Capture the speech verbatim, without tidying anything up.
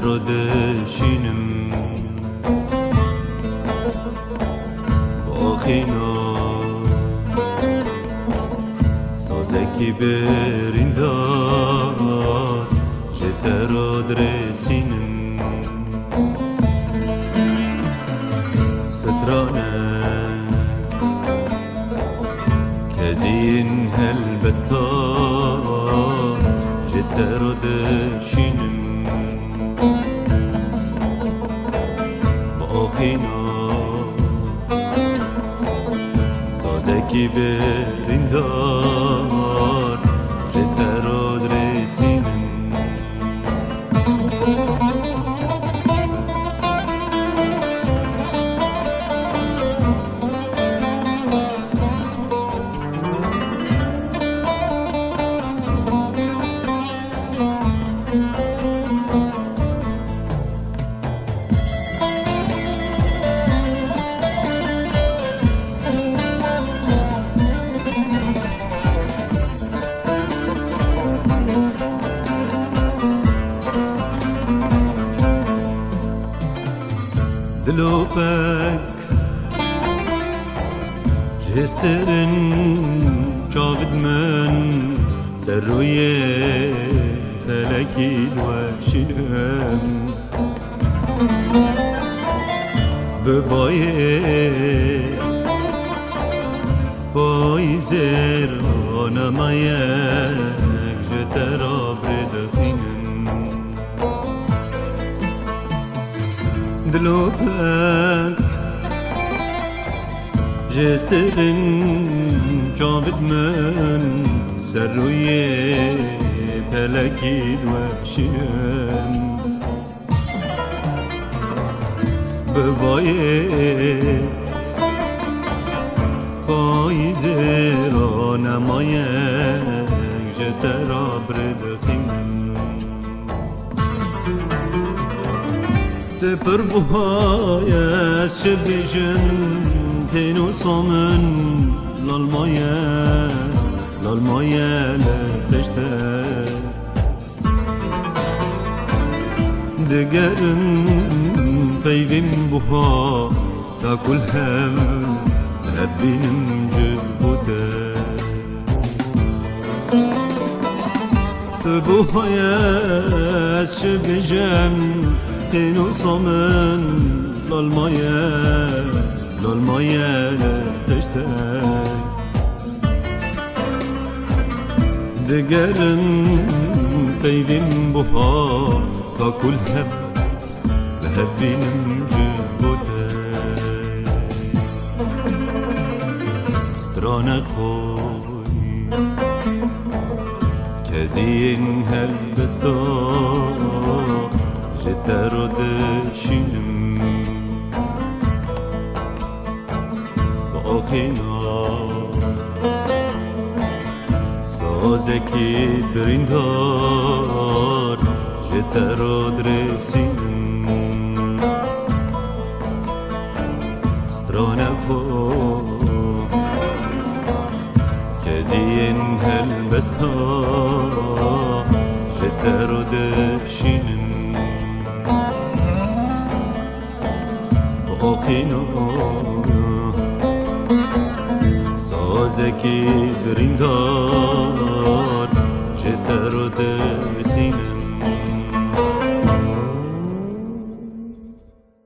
ro dişînim. Baxîna sazekî birîndar ji te re dirêsînim. Stranek keziyên helbestan ji te re dişînim. Baxîna sazekî birîndar ji te re dirêsînim. Dilopek ji hêstirin çavit min ser rûyê felekî diweşînim. Bi bayê payîzê re namayek ji te re bi rê dixînim. Dilopek ji hêstirin çavit min ser rûyê felekî diweşînim. Bi bayê payîzê re namayek ji te re bi rê dixînim. Tu pir buha ye, ez çi bêjim, pênûsa min lal maye, lal maye li pişt te. Digerim peyvên buha, ta ku li hev, li hev bînim ji bo te. Tu buha ye, ez çi bêjim, pênûsa min lal maye, lal maye li pişt te. Digerim peyvên buha, ta ku li hev, li hev bînim ji bo te. Strana xwe keziyên helbesta ji te re dişînim. Bi axîna sazekî birîndar ji te re dirêsînim. Strana xwe keziyên helbesta ji te re dişînim. Axîna sazekî birîndar ji te re dişînim.